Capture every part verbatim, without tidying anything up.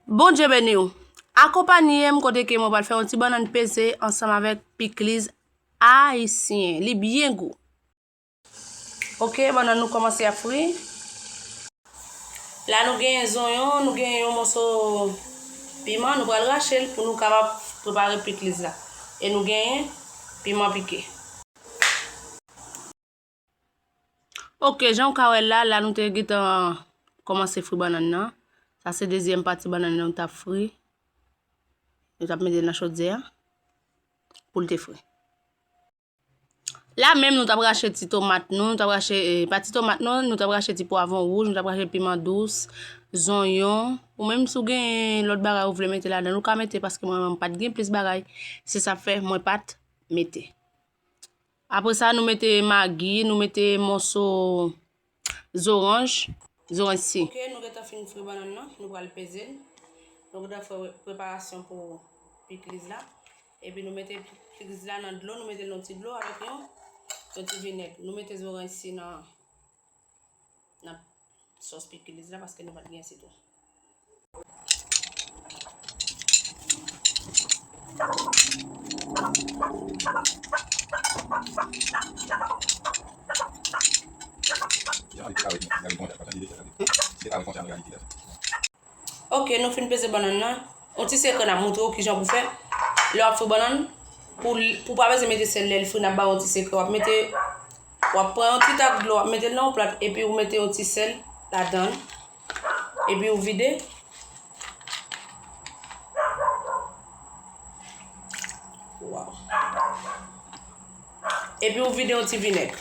Bondye beni w. Akonpanye m kote ke mwen pral fè yon ti bannann peze ansanm avèk pikliz ayisyen. Li byen gou. Ok, bannann nou kòmanse ap fri. La nou genyen zonyon, nou genyen yon moso piman, nou pral rache l pou nou kapab prepare pikliz la. E nou genyen piman pike. Ok, jan w ka wè la, la nou te gentan kòmanse fri bannann nan. Sa se dezyèm pati bannann nan nou t ap fri. Nou t ap mete l nan chodyè a pou l te fri. La menm nou t ap rache ti tomat nou, nou t ap rache, eh, pa ti tomat non, nou t ap rache ti pwavwon wouj, nou t ap rache piman dous, zonyon. Ou menm si w gen lòt bagay ou vle mete ladan l, ou ka mete paske mwen menm m pa t gen plis bagay. Se sa k fè mwen pa t mete. Apre sa, nou mete magi, nou mete moso zoranj, zoranj si. Ok, nou gentan fin fri bannann nan, nou pral peze l. Nou gentan fè preparasyon pou pikliz la. Epi nou mete pikliz la nan dlo, nou mete l nan ti dlo avèk yon, yon ti vinèg. Nou mete zoranj si nan, nan sòs pikliz la paske nou pa t gen sitwon. Ok, nou fin peze bannann nan. Yon ti sekrè n ap montre w kijan pou fè. Lè w ap fri bannann, pou l, pou w pa bezwen mete sèl lè l fri, n ap ba w yon ti sekrè. W ap mete, w ap pran yon ti tak dlo, w ap mete l nan yon plat, epi w mete yon ti sèl ladan l. Epi w vide. Waw. Epi w vide yon ti vinèg.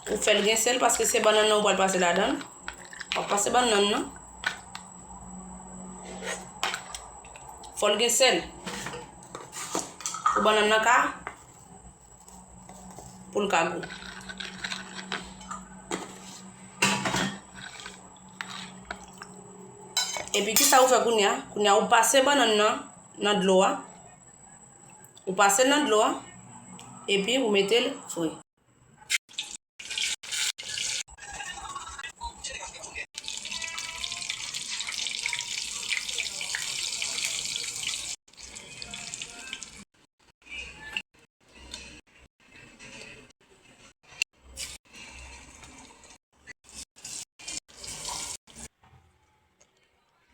Ou fè l gen sèl paske se bannann nan ou pral pase ladan l. W ap pase bannann nan. Fò l gen sèl. Pou bannann nan ka, pou l ka gou. Epi kisa ou fè kounye a? Kounye a ou pase bannann nan nan dlo a. Ou pase l nan dlo a. Epi ou mete l fri.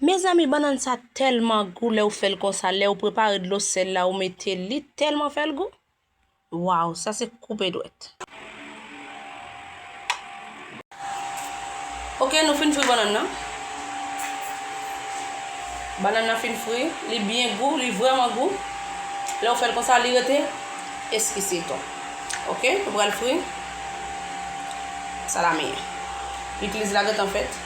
Mezanmi, bannann sa tèlman gou lè w fè l konsa, lè w prepare dlo sèl la, ou mete l, li tèlman fè l gou. Waw, sa se koupe dwèt. Ok, nou fin fri bannann nan. Bannann nan fin fri, li byen gou, li vrèman gou. Lè w fè l konsa, li rete eskisi tou. Ok, nou pral fri salami an. Pikliz la gentan fèt.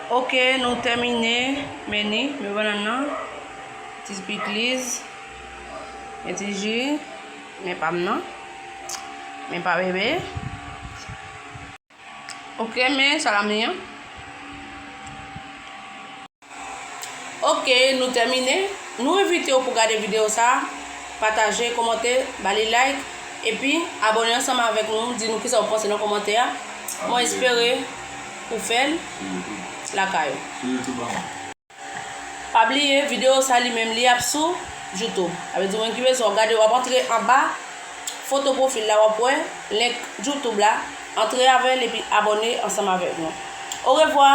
Ok, nou tèmine meni, men bannann nan, ti pikliz, men ti ji, men pa m nan, men pa bebe. Ok, men salami an. Ok, nou tèmine. Nou envite w pou gade videyo sa, pataje, kòmante, ba li like, epi abòne ansanm avèk nou, di nou kisa w panse nan kòmantè a. Mwen espere ou fè l lakay ou. Pa bliye, videyo sa li menm li ap sou YouTube. Sa vle di mwen ki bezwen w gade, w ap antre anba foto pwofil la, w ap wè link YouTube la. Antre avè l epi abòne ansanm avèk nou. Orevwa!